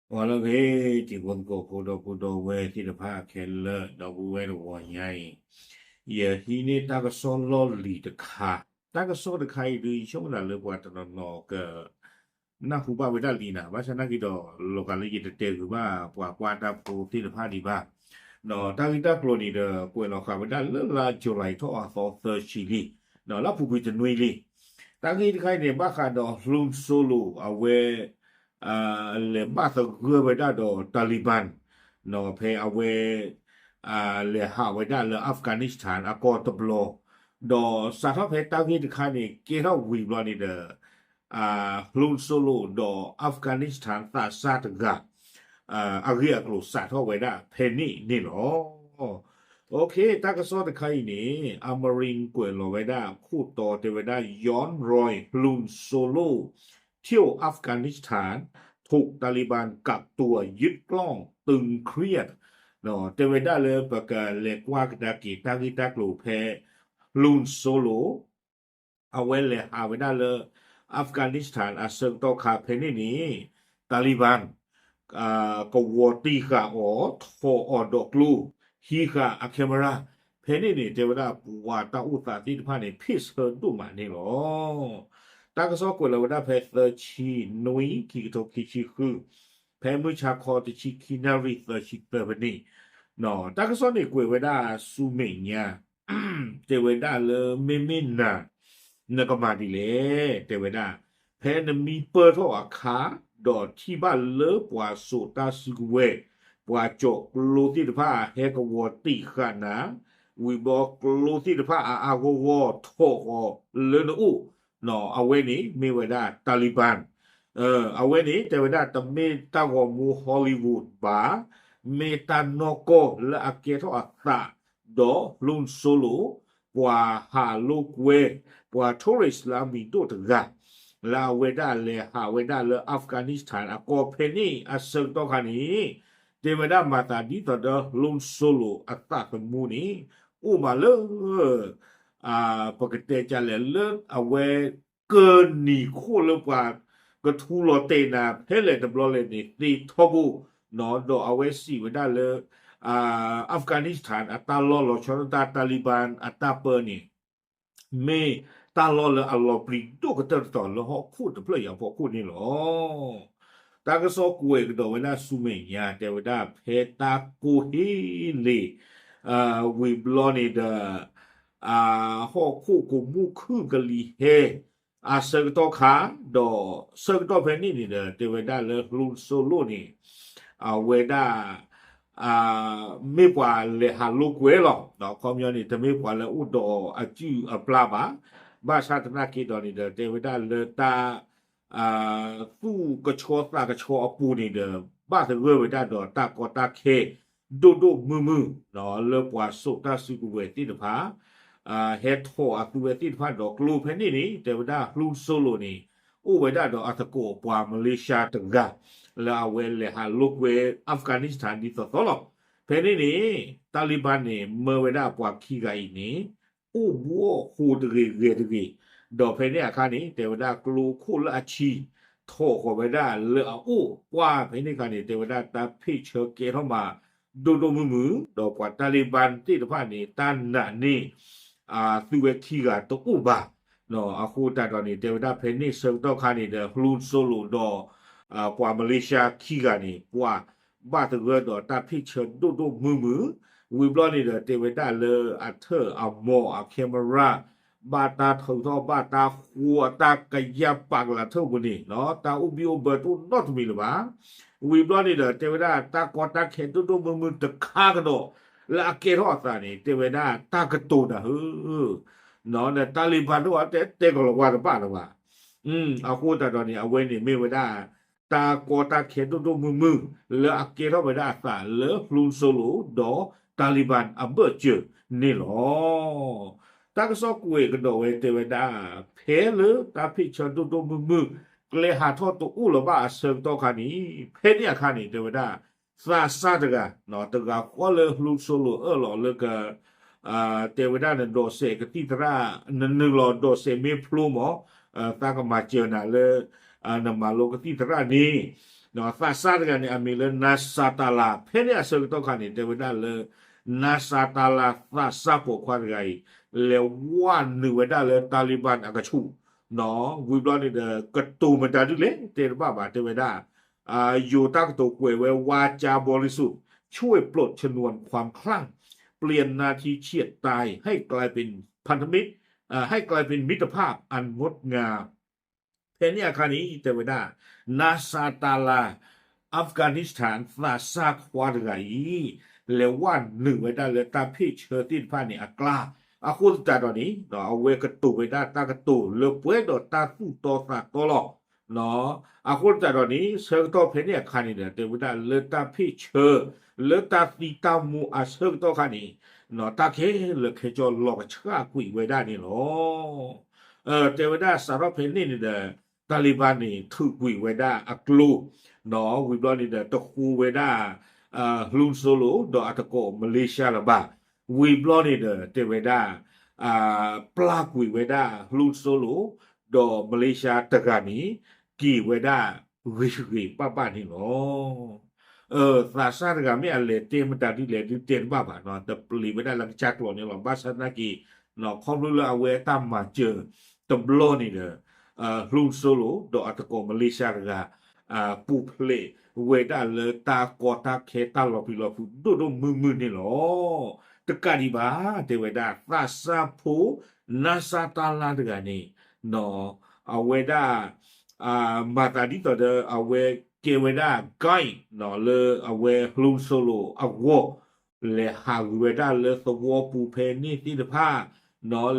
ဂီၤလၢအဂ့ၤ တံၤဖိသကိးဖိဒီပုၢ်ဒီဝဲၢ်သ့ၣ်တဖၣ်ခဲလၢာ် ဒီပုၢ်ဝဲၢ်တဂီၤညါအံၤ, ယဟံးန့ၢ်တၢ်ကစီၣ်လီၢ်လံၤတခါ, တၢ်ကစီၣ်တခါအံၤဒုး ယဆိကမိၣ်သးလၢပှၤတနီၤနီၤက နၢ်ဟူဘၣ်ဝဲဒၣ်လံနၤ, ဘၣ်ဆၣ်နာ်က့ဒီး လီၤဂာ်လၢယတတဲဂုာ်ဘၣ်ပှၤကွၢ်တၢ်ဖိသ့ၣ်တဖၣ်ဒံးဘၣ်. ဒီးတၢ်ဂ့ၢ်တၢ်ကျိၤန့ၣ်ဒီး ကွဲးလီၤဃာ်ဝဲဒၣ်လၢလါ July ထီၣ်အသီသၢဆံလံ, ဒီးလၢအပူၤကွံာ်တနွံလံ. တၢ်ဂ့ၢ်တခါအံၤန့ၣ် ဘၣ်ဃးဒီး Hun Solo အဝဲ လဲၤဘၣ်သဂၢၢ်ဝဲဒၣ်ဒီး Taliban ဖဲအဝဲ လဲၤဟးဝဲဒၣ်လၢ Afghanistan အကီၢ်တဘျီ, ဒီးစးထီၣ်ဖဲတၢ်ဂ့ၢ်တခါန့ၣ် ကဲထီၣ်ဝံၤဘျီန့ၣ်ဒီး Hun Solo ဒီး Afghanistan သးစၢ်တဂၤ အဂ့ၢ်အကျိၤစးထီၣ်ဝဲဒၣ်ဖဲန့ၣ်န့ၣ်လီၤ. တၢ်ကစီၣ်တခါအံၤန့ၣ် အမရံကွဲးလီၤဝဲဒၣ်ခိၣ်တီတဲဝဲဒၣ် ย้อนรอย Hun Solo เที่ยวอัฟกานิสถาน ถูกตาลีบันกักตัวยึดกล้อง ตึงเครียด တဲဝဲဒၣ်လၢပကလဲၤကွၢ်ကဒါက့ၤတၢ်ဂ့ၢ်တၢ်ကျိၤဖဲ Hun Solo အဝဲလဲၤဟးဝဲဒၣ်လၢ Afghanistan အဆၢကတီၢ်ခါဖဲန့ၣ်န့ၣ် Taliban ကဝီၤတံာ်ဃာ်အီၤ ထီၣ်အီၤဒီးကျိ ဟံးဃာ်အ camera ဖဲန့ၣ်န့ၣ် တဲဝဲဒၣ်ပှၤတၢ်အိၣ်သးသ့ၣ်တဖၣ်န့ၣ် ဖ့ၣ်ဆၢဒိၣ်မးန့ၣ်လီၤ. တၢ်ကစီၣ်ကွဲးလီၤဝဲဒၣ်ဖဲသၢဆံနွံ ခံကထိခံဆံဃု ဖဲမုၢ်ဆါခီတဆံခံနၣ်ရံၣ်သၢဆံသၢမံးနံး, တၢ်ကစီၣ်န့ၣ်ကွဲးဝဲဒၣ်ဆူမဲာ်ညါ တဲဝဲဒၣ်လၢမ့မ့ၢ်နၤ နကမၤဒ်လဲၣ် တဲဝဲဒၣ်, ဖဲနမံပၢၢ်ထီၣ်အခါ ဒီးထံၣ်ဘၣ်လၢပှၤစိာ်တၢ်စုကဝဲၤ ပှၤကၠီၣ်ကျိသ့ၣ်တဖၣ် ဟဲကဝီၤတံာ်ဃာ်နၤ, ဝံၤဘျီကျိသ့ၣ်တဖၣ်အါအါဂီၢ်ဂီၢ်ထီၣ်ဃီၤလၢနအိၣ်, အဝဲန့ၣ်မ့ၢ်ဝဲဒၣ် Taliban အဝဲန့ၣ် တဲဝဲဒၣ်တမ့ၢ်တၢ်ဂီၤမူ Hollywood ဘၣ်, မ့ၢ်တၢ်နီၢ်ကီၢ်လၢအကဲထီၣ်အသး ဒီး Hun Solo ပှၤဟးလိာ်ကွဲ ပှၤ tourist လၢအမံၤဒိၣ်တဂၤ လၢအဝဲဒၣ်လဲၤဟးဝဲဒၣ်လၢ Afghanistan အကီၢ်ဖဲန့ၣ်အဆၢကတီၢ်ခါန့ၣ် တဲဝဲဒၣ်မၤသးဒ်သိးဒီး Hun Solo အသးသမူန့ၣ် အိၣ်မးလၢ ပကတဲကလဲၣ်လၢအဝဲ ကၢနံၤခိၣ်လၢပှၤကထူလီၤတဲာ်နၤဖဲလဲၣ်တဘျီလဲၣ်န့ၣ် သ့ထီဘိ, ဒီးအဝဲစံးဝဲဒၣ်လၢ Afghanistan အတၢ်လီၢ်လီၤဆီဒၣ်တၢ် Taliban အတၢ်ပၢန့ၣ် မ့ၢ်တၢ်လီၢ်လၢအလီၤပျံၤဒိၣ်ကတၢၢ်တတီၤလၢဟီၣ်ခိၣ်တဖျၢၣ်အံၤအဖီခိၣ်န့ၣ်လီၤ. တၢ်ကစီၣ်ကွဲးကဒီးဝဲဒၣ်ဆူမဲာ်ညါ တဲဝဲဒၣ်ဖဲတၢ်ကိၢ်ဟ့ၣ်လ့ၣ် ဝံၤဘျီန့ၣ်ဒီး ဟီၣ်ခိၣ်ကမူၣ်ခုၣ်ကလံၤဟဲ အဆၢကတီၢ်ခါ, ဒီးဆၢကတီၢ်ဖဲန့ၣ်န့ၣ်ဒီး တဲဝဲဒၣ်လၢ Hun Solo န့ၣ် အဝဲဒၣ် မ့ၢ်ပှၤလဲၤဟးလိာ်ကွဲလီၤ. အခီပညီန့ၣ် တမ့ၢ်ပှၤလၢအိၣ်ဒီးအစုၣ်အပျၢ်ဘၣ်. ဘၣ်ဆၣ်သနာ်က့ဒီးန့ၣ်ဒီး တဲဝဲဒၣ်လၢတၢ် သူၣ်ကဆှီသးကဆှီအပူၤန့ၣ်ဒီး ဘၣ်သဂၢၢ်ဝဲဒၣ်ဒီးတၢ်ကီတၢ်ခဲ ဒိၣ်ဒိၣ်မုၢ်မုၢ် လၢပှၤစိာ်တၢ်စုကဝဲၤသ့ၣ်တဖၣ် ဟဲထီၣ်အသုဝဲသ့ၣ်တဖၣ်ဒီးကျိဖဲန့ၣ်န့ၣ် တဲဝဲဒၣ် Hun Solo န့ၣ် အိၣ်ဝဲဒၣ်ဒီးအသကိးပှၤမလ့ၡါတဂၤ လၢအဝဲလဲၤဟးလိာ်ကွဲ Afghanistan ဒ်သိးသိးလီၤ. ဖဲန့ၣ်န့ၣ် Taliban န့ၣ် မၢဝဲဒၣ်ပှၤခံဂၤအံၤန့ၣ် အိၣ်ဘှီၣ်ဟိးတဂ့ၤဂဲၤတဂ့ၤ, ဒီးဖဲန့ၣ်အခါန့ၣ် တဲဝဲဒၣ်ကျိခိၣ်လၢအဆံ ထီၣ်ဃီၤဝဲဒၣ်လၢအအိၣ်ပှၢ်ဖဲန့ၣ်အခါန့ၣ် တဲဝဲဒၣ်တၢ်ဖ့ၣ်ဆၢကဲထီၣ်မး ဒိၣ်ဒိၣ်မုၢ်မုၢ်, ဒီးပှၤ Taliban သ့ၣ်တဖၣ်န့ၣ် တၢ်နာ်န့ၢ် သုဝဲခံဂၤတအိၣ်ဘၣ်. အဃိသတးဒီးန့ၣ် တဲဝဲဒၣ်ဖဲန့ၣ်ဆၢကတီၢ်ခါန့ၣ်ဒီး Hun Solo ဒီး ပှၤမလ့ၡါခံဂၤန့ၣ် ပှၤဘၣ်သဂၢၢ်ဒီးတၢ်ဖ့ၣ်ဆၢဒိၣ်ဒိၣ်မုၢ်မုၢ်, ဝံၤဘျီန့ၣ်ဒီး တဲဝဲဒၣ်လၢအထၢၣ်အမိၢ်အ camera ဘၣ်တၢ်ထုးထီၣ်ဘၣ်တၢ်ဃိအတၢ်ကယၢ်ပာ်ကလၤထၢၣ်ပူၤန့ၣ် တၢ်အိၣ်ဘံၣ်အိၣ်ဘၢတအိၣ်နီတမံၤလၢၤဘၣ်. ဝံၤဘျီန့ၣ်ဒီး တဲဝဲဒၣ်တၢ်ကီတၢ်ခဲဒိၣ်ဒိၣ်မုၢ်မုၢ်တခါကဒီး လၢအကဲထီၣ်အသးန့ၣ် တဲဝဲဒၣ်တၢ်ကတိၤနၤဧၢ Taliban တအိၣ်တဲတဲကလီၤဝါတဘၣ်လၢၤဘၣ်. အဃိသတးဒီးန့ၣ် အဝဲန့ၣ်မ့ၢ်ဝဲဒၣ် တၢ်ကီတၢ်ခဲဒိၣ်ဒိၣ်မုၢ်မုၢ် လၢအကဲထီၣ်ဝဲဒၣ်အသးလၢ Hun Solo ဒီး Taliban အဘၢၣ်စၢၤန့ၣ်လီၤ. တၢ်ကစီၣ်ကွဲးကဒီးဝဲတဲဝဲဒၣ် ဖဲလၢတၢ်ဖ့ၣ်ဆၢဒိၣ်ဒိၣ်မုၢ်မုၢ် ကျဲဟးထီၣ်တအိၣ်လၢၤဘၣ်အဆၢကတီၢ်ခါန့ၣ် ဖဲန့ၣ်အခါန့ၣ် တဲဝဲဒၣ် သးစၢ်တဂၤ တဂၤဃီလၢ Hun Solo အၢၣ်လီၤလၢက တဲဝဲဒၣ်နဒိးစဲးကသံၣ်သရၣ် နနုာ်လီၤဒိးစဲးမ့ၢ်ဖျိမး သးကမၤစၢၤနၤလၢ နမၤလိကသံၣ်သရၣ်န့ၣ် သးစၢ်တဂၤန့ၣ် အမံၤလၢ Nasrallah ဖဲန့ၣ်အဆၢကတီၢ်ခါန့ၣ် တဲဝဲဒၣ်လၢ Nasrallah သးစၢ်ပိာ်ခွါတဂၤအံၤ လဲၤဝဲနုာ်ဝဲဒၣ်လၢ Taliban အကဆူး ဝံၤဘျီန့ၣ်ဒီး ကတိၤမတၤဒ်လဲၣ် တဲတဘၣ်ဘၣ် တဲဝဲဒၣ် ယိၤတၢ်ကတိၤကွဲးဝဲ ว่าจาบริสุทธิ์ ช่วยปลดชนวนความคลั่ง เปลี่ยนนาทีเฉียดตายให้กลายเป็นพันธมิตร ให้กลายเป็นมิตรภาพอันงดงาม ဖဲန့ၣ်အခါန့ၣ် တဲဝဲဒၣ် Nasrallah Afghanistan သးစၢ်ခွါတဂၤအံၤ လဲၤဝဲနုာ်ဝဲဒၣ်လၢတၢ်ဖ့ၣ်ဆၢသ့ၣ်တဖၣ်န့ၣ်အကျါ အဃိသတးဒီးန့ၣ် အဝဲကတိၤဝဲဒၣ်တၢ်ကတိၤလၢပှဲၤဒီးတၢ်သူၣ်တီသးတီလီၤ. အဃိသတးဒီးန့ၣ် ဆၢကတီၢ်ဖဲန့ၣ်အခါန့ၣ်ဒီး တဲဝဲဒၣ်လၢတၢ်ဖ့ၣ်ဆၢ လၢတၢ်သံတၢ်မူအဆၢကတီၢ်ခါန့ၣ် တၢ်ခဲလၢာ်ခဲဆ့လီၤကဆှၣ်ကွံာ်ဝဲဒၣ်န့ၣ်လီၤ. တဲဝဲဒၣ်စးထီၣ်ဖဲန့ၣ်န့ၣ်ဒီး Taliban န့ၣ် ထုးကွံာ်ဝဲဒၣ်အကျိ ဝံၤဘျီန့ၣ်ဒီး တဃိဝဲဒၣ် Hlunkolo ဒီးအတကိး Malaysia လၢၤဘၣ်. ဝံၤဘျီန့ၣ်ဒီး တဲဝဲဒၣ် ပျၢ်ကွံာ်ဝဲဒၣ် Hlunkolo ဒီး Malaysia တဂၤန့ၣ် က့ၤဝဲဒၣ်ဂ့ၤဂ့ၤဘၣ်ဘၣ်န့ၣ်လီၤ. သးစၢ်တဂၤမ့ၢ်အလဲၤတဲမတၤဒ်လဲၣ်ဒုး တဲတဘၣ်ဘၣ် တပျံၤဝဲဒၣ်လၢကစၢ်ကျိာ်န့ၣ်လီၤ. ဘၣ်ဆၣ်သနာ်က့ ခီဖျိလၢအဝဲအတၢ်မၤစၢၤတဘျီန့ၣ်ဒီး Hlunkolo ဒီးအတကိး Malaysia တဂၤ ပူၤဖျဲးဝဲဒၣ်လၢတၢ်ကီတၢ်ခဲတၢ်လီၤပျံၤလီၤဖုးဒိၣ်ဒိၣ်မုၢ်မုၢ်န့ၣ်လီၤ. တကးဒံးဘၣ် တဲဝဲဒၣ် သးစၢ်ဖိ Nasrallah တဂၤန့ၣ် အဝဲဒၣ် မၤသးဒ်သိးဒီး အဝဲကဲဝဲဒၣ် guide လၢအဝဲ Hlunkolo အဂီၢ် လဲၤဟးဂူာ်ဝဲဒၣ်လၢသဝီပူၤဖဲန့ၣ်သ့ၣ်တဖၣ်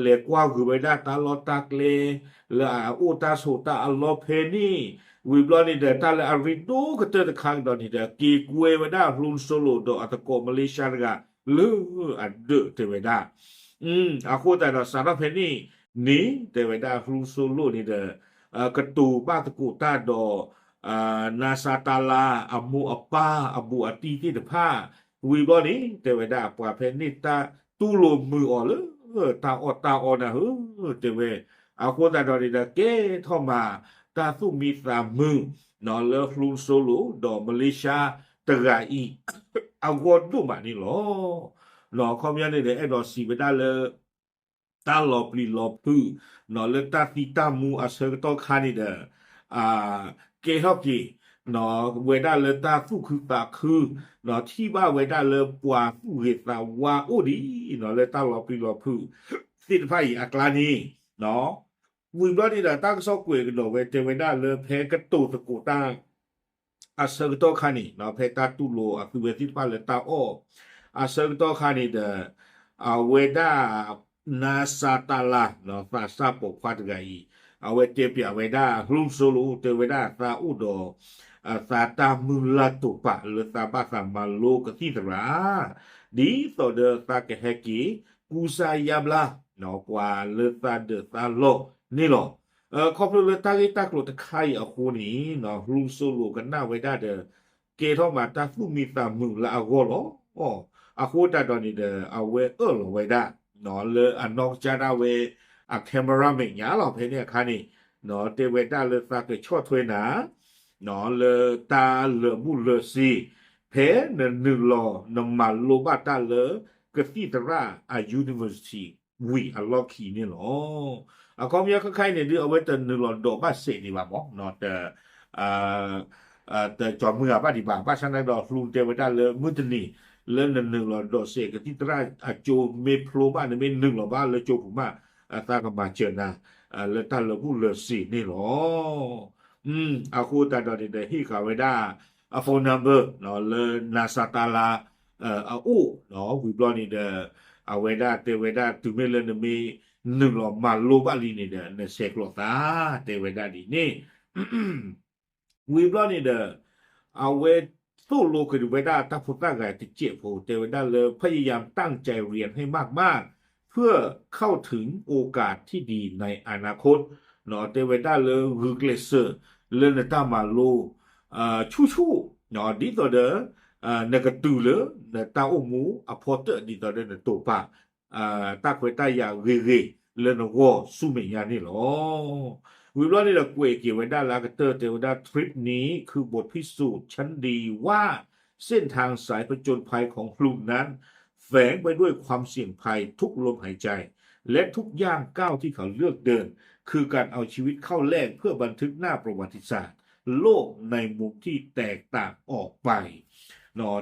လဲၤကွၢ်ဂုာ်ဝဲဒၣ်တၢ်လီၢ်တၢ်ကျဲ လၢအအိၣ်တၢ်ဆိးတၢ်အလီၢ်ဖဲန့ၣ် ဝံၤဘျီန့ၣ်ဒီး တၢ်လၢအရ့ဒိၣ်ကတၢၢ်တခါကဒီးန့ၣ်ဒီး က့ၤကွဲဝဲဒၣ် Hlunkolo ဒီးအတကိး Malaysia တဂၤ လၢအဒၢးတဲဝဲဒၣ် အဃိသတးဒီး စးထီၣ်ဖဲန့ၣ်န့ၣ် တဲဝဲဒၣ် Hlunkolo န့ၣ်ဒီး ကတိၤဘၣ်သကိးတၢ်ဒီး Nasrallah အမိၢ်အပၢ်အဘူးအတံၢ်သ့ၣ်တဖၣ် ဝံၤဘျီန့ၣ် တဲဝဲဒၣ် ပှၤဖဲန့ၣ်တၢ်တူၢ်လိာ်မုာ်အီၤလၢ တၢ်အီၣ်တၢ်အီနၤဧၢ တဲဝဲ အဃိသတးဒီးန့ၣ်ဒီး ကဲထီၣ်မး တၢ်သူၣ်မံသးမုာ် လၢ Hlunkolo ဒီး Malaysia တဂၤအံၤ အဂီၢ်ဒိၣ်မးန့ၣ်လီၤ. ခီပညီန့ၣ်ဒီး အဲၣ်ဒိးစံးဝဲဒၣ်လၢ တၢ်လီၤပျံၤလီၤဖုး လၢတၢ်သံတၢ်မူအဆၢကတီၢ်ခါန့ၣ်ဒီး ကဲထီၣ်က့ၤ ဝဲဒၣ်လၢတၢ်သူၣ်ခုသးခု ထံၣ်ဘၣ်ဝဲဒၣ်လၢပှၤသူၣ်ဂ့ၤသးဝါအိၣ်ဒံး လၢတၢ်လီၤပျံၤလီၤဖုးသ့ၣ်တဖၣ်အံၤအကျါန့ၣ် ဝံၤဘျီန့ၣ်ဒီး တၢ်ကစီၣ်ကွဲးကဒီးဝဲ တဲဝဲဒၣ်လၢဖဲကတိၤသကိးတၢ် အဆၢကတီၢ်ခါန့ၣ် ဖဲတၢ်တူၢ်လိာ်အသုဝဲသ့ၣ်တဖၣ်လၢတၢ်အီၣ် အဆၢကတီၢ်ခါန့ၣ်ဒီး အဝဲဒၣ် Nasrallah သးစၢ်ပိာ်ခွါတဂၤအံၤ အဝဲတဲပျးဝဲဒၣ် Hlunkolo တဲဝဲဒၣ်သးအိၣ်ဒီး သးတၢ်မုၢ်လၢ်တိာ်ပာ်လၢသးဘၣ်သးမၤလိကသံၣ်သရၣ် ဒ်သိးဒီးသးကဟဲက့ၤ ကူစါယါဘျါ ပှၤလၢသးဒၢးသးလီၢ်န့ၣ်လီၤ. ခီဖျိလၢတၢ်ဂ့ၢ်တၢ်ကျိၤတခါအံၤအဃိန့ၣ် Hlunkolo ကနၣ်ဝဲဒၣ်ဒီး ကဲထီၣ်မးတၢ်သူၣ်မံသးမုာ်လၢအဂီၢ်လီၤ. အဃိသတးဒီးန့ၣ်ဒီး အဝဲအၢၣ်လီၤဝဲဒၣ် လၢအနီၢ်ကစၢ်ဒၣ်ဝဲ အ camera မဲာ်ညါလီၤ ဖဲန့ၣ်အခါန့ၣ် တဲဝဲဒၣ်လၢသးကဆီၣ်ထွဲနၤ လၢတၢ်လၢာ်ဘူၣ်လၢာ်စ့ၤ ဖဲနနုာ်လီၤနမၤလိဘၣ်တၢ်လၢကသံၣ်သရၣ်အ university ဝံၤအလီၢ်ခံန့ၣ်လီၤ. အခီပညီခဲခါအံၤန့ၣ်ဒုး အဝဲတနုာ်လီၤဒိးဘၣ်စဲးဒံးဘၣ်မး တကၠီၤမုၢ်ဂၤဘၣ်ဒံးဘၣ် ဘၣ်ဆၣ်သနာ်က့ဒီး Hlunkolo တဲဝဲဒၣ်လၢမုၢ်တနံၤ လၢနနုာ်လီၤဒိးစဲးကသံၣ်သရၣ်အကၠိမ့ၢ်ဖျိဘၣ် နမ့ၢ်နုာ်လီၤဘၣ်လၢကၠိပူၤမး သးကမၤစၢၤနၤ လၢတၢ်လၢာ်ဘူၣ်လၢာ်စ့ၤန့ၣ်လီၤ. အဃိသတးဒီးန့ၣ်ဒီး ဟ့ၣ်ဃာ်ဝဲဒၣ် အ phone number လၢ Nasrallah အအိၣ် ဝံၤဘျီန့ၣ်ဒီး အဝဲဒၣ်တဲဝဲဒၣ် တုၤမ့ၢ်လၢနမ့ၢ်နုာ်လီၤမၤလိဘၣ်လံန့ၣ်ဒီး နဆဲးကျိးသး တဲဝဲဒၣ်ဒ်န့ၣ် ဝံၤဘျီန့ၣ်ဒီး အဝဲသိၣ်လိက့ၤဝဲဒၣ်တၢ်ဖိသၣ်ဂၤတစဲးဖိ တဲဝဲဒၣ်လၢ พยายามตั้งใจเรียนให้มากๆ เพื่อเข้าถึงโอกาสที่ดีในอนาคต တဲဝဲဒၣ်လၢဂုာ်ကျဲးစၢးလၢနတၢ်မၤလိ ဆူၣ်ဆူၣ် ဒ်သိးဒီး နကတုၤလၢနတၢ်အိၣ်မူအဖီတၢၣ်ဒ်သိးဒီးနတိာ်ပာ် တၢ်ခွဲးတၢ်ယာ်ဂ့ၤဂ့ၤလၢနဂီၢ်ဆူမဲာ်ညါန့ၣ်လီၤ. ဝံၤဘျီန့ၣ်ဒီး ကွဲးက့ၤဝဲဒၣ်လၢအကတၢၢ် တဲဝဲဒၣ် trip นี้คือบทพิสูจน์ชั้นดีว่า เส้นทางสายผจญภัยของ Hulun นั้น แฝงไปด้วยความเสี่ยงภัย ทุกลมหายใจ และทุกย่างก้าวที่เขาเลือกเดิน คือการเอาชีวิตเข้าแลกเพื่อบันทึกหน้าประวัติศาสตร์โลกในมุมที่แตกต่างออกไป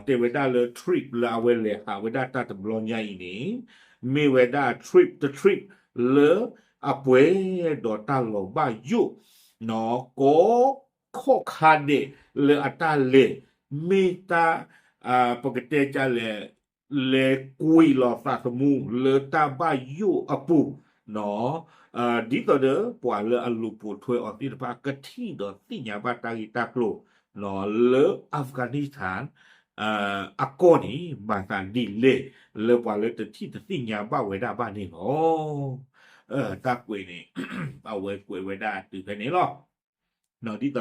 တဲဝဲဒၣ်လၢ trip လၢအဝဲလဲၤဟးဝဲဒၣ်တၢ်တဘျီညါအံၤန့ၣ် မ့ၢ်ဝဲဒၣ် trip တ trip လၢအပှဲၤဒီးတၢ်လီၤဘၣ်ယိၣ် ကိးခီၣ်ခါဒဲးလၢအတၢ်လဲၤ မ့ၢ်တၢ် ပကတဲဒ်လဲၣ် လဲၤကွံာ်လီၤသးသမူလၢတၢ်ဘၣ်ယိၣ်အပူၤ ဒ်သိးဒီးပှၤလၢအလူၤပိာ်ထွဲအီၤသ့ၣ်တဖၣ် ကထံၣ်ဒီးသ့ၣ်ညါဘၣ်တၢ်ဂ့ၢ်တၢ်ကျိၤ လၢ Afghanistan အကီၢ်န့ၣ် မၤသးဒ်လဲၣ် လၢပှၤလၢတထံၣ်တသ့ၣ်ညါဘၣ်ဝဲဒၣ်ဘၣ်န့ၣ်လီၤ. တၢ်ကွဲးန့ၣ် အဝဲကွဲးဝဲဒၣ်တုၤဖဲန့ၣ်လီၤ. ဒ်သိးဒီး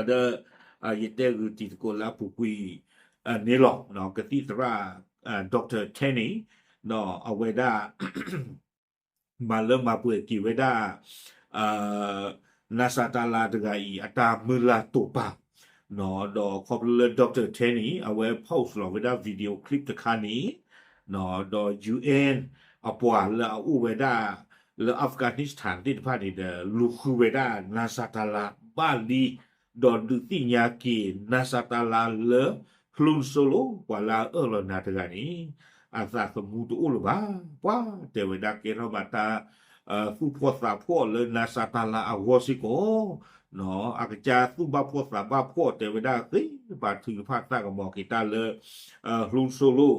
ယတဲဂုာ်တံၤသကိးလၢအပူၤကွံာ်န့ၣ်လီၤ. ကသံၣ်သရၣ် Doctor Tanny အဝဲဒၣ် မၤလၢမၤပှဲၤက့ၤဝဲဒၣ် နစတလတဂၤအံၤ အတၢ်မုၢ်လၢ်တိာ်ပာ် ဒီးခီဖျိလၢ Doctor Tanny အဝဲ post လီၤဝဲဒၣ် video clip တခါန့ၣ် ဒီး ယူဢၣ်အၣ် အပှၤလၢအအိၣ်ဝဲဒၣ်လၢ Afghanistan သ့ၣ်တဖၣ်န့ၣ်ဒီး လူၤဃုဝဲဒၣ် နစတလ ဘၣ်လံ ဒီးဒုးသ့ၣ်ညါက့ၤ နစတလ လၢ Hulun Solo ပှၤလၢအအၢၣ်လီၤနၤတဂၤန့ၣ် အသးသမူတအိၣ်လၢၤဘၣ်. ပှၤတဲဝဲဒၣ်ကဲထီၣ်ဘၣ်တၢ် သူၣ်ဖှီၣ်သးဖှီၣ်လၢ နစတလ အဂီၢ်စ့ၢ်ကီး အကစၢ်သူၣ်ဘၣ်ဖှီၣ်သးဘၣ်ဖှီၣ် တဲဝဲဒၣ် ဃ့ဘါထုကဖၣ်သးကမီၤက့ၤတၢ်လၢ Hulun Solo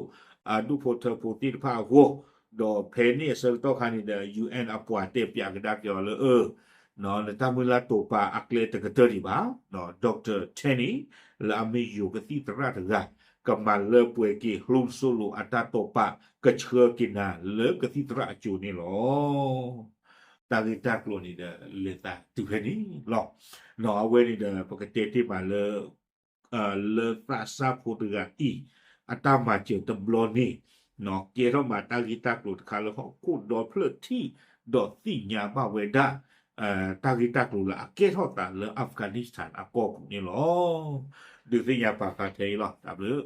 အဒူၣ်ဖိထၢဖိသ့ၣ်တဖၣ်အဂီၢ်, ဒီးဖဲန့ၣ်အဆၢကတီၢ်ခါန့ၣ်ဒီး ယူၢ်အၣ်အၣ် အပှၤတဲပၠးကဒါက့ၤအီၤလၢ အၢ နတၢ်မုၢ်လၢ်တိာ်ပာ်အကျဲတကတၢၢ်ဒံးဘၣ်, Doctor Tanny လၢအမ့ၢ်ယိၤကသံၣ်သရၣ်တဂၤ ကမၤလၢပှဲၤက့ၤ Hulun Solo အတၢ်တိာ်ပာ် ကဆှၢက့ၤနၤလၢကသံၣ်သရၣ်အစိၤန့ၣ်လီၤ. တၢ်ဂ့ၢ်တၢ်ကျိၤန့ၣ်ဒီး လဲၤသးတုၤဖဲန့ၣ်လီၤ. အဝဲန့ၣ်ဒီး ပကတဲတ့ၢ်မးလၢ လၢသးစၢ်ဖိတဂၤအံၤ အတၢ်မၤစၢၤတဘျီန့ၣ် ကဲထီၣ်မးတၢ်ဂ့ၢ်တၢ်ကျိၤတခါလၢဟီၣ်ခိၣ်ဒီဖျၢၣ်ထံၣ် ဒီးသ့ၣ်ညါဘၣ်ဝဲဒၣ် တၢ်ဂ့ၢ်တၢ်ကျိၤလၢအကဲထီၣ်သးလၢ Afghanistan အကီၢ်ပူၤန့ၣ်လီၤ. ဒုးသ့ၣ်ညါပာ်ဖျါထဲအံၤလီၤ. တၢ်ဘျုး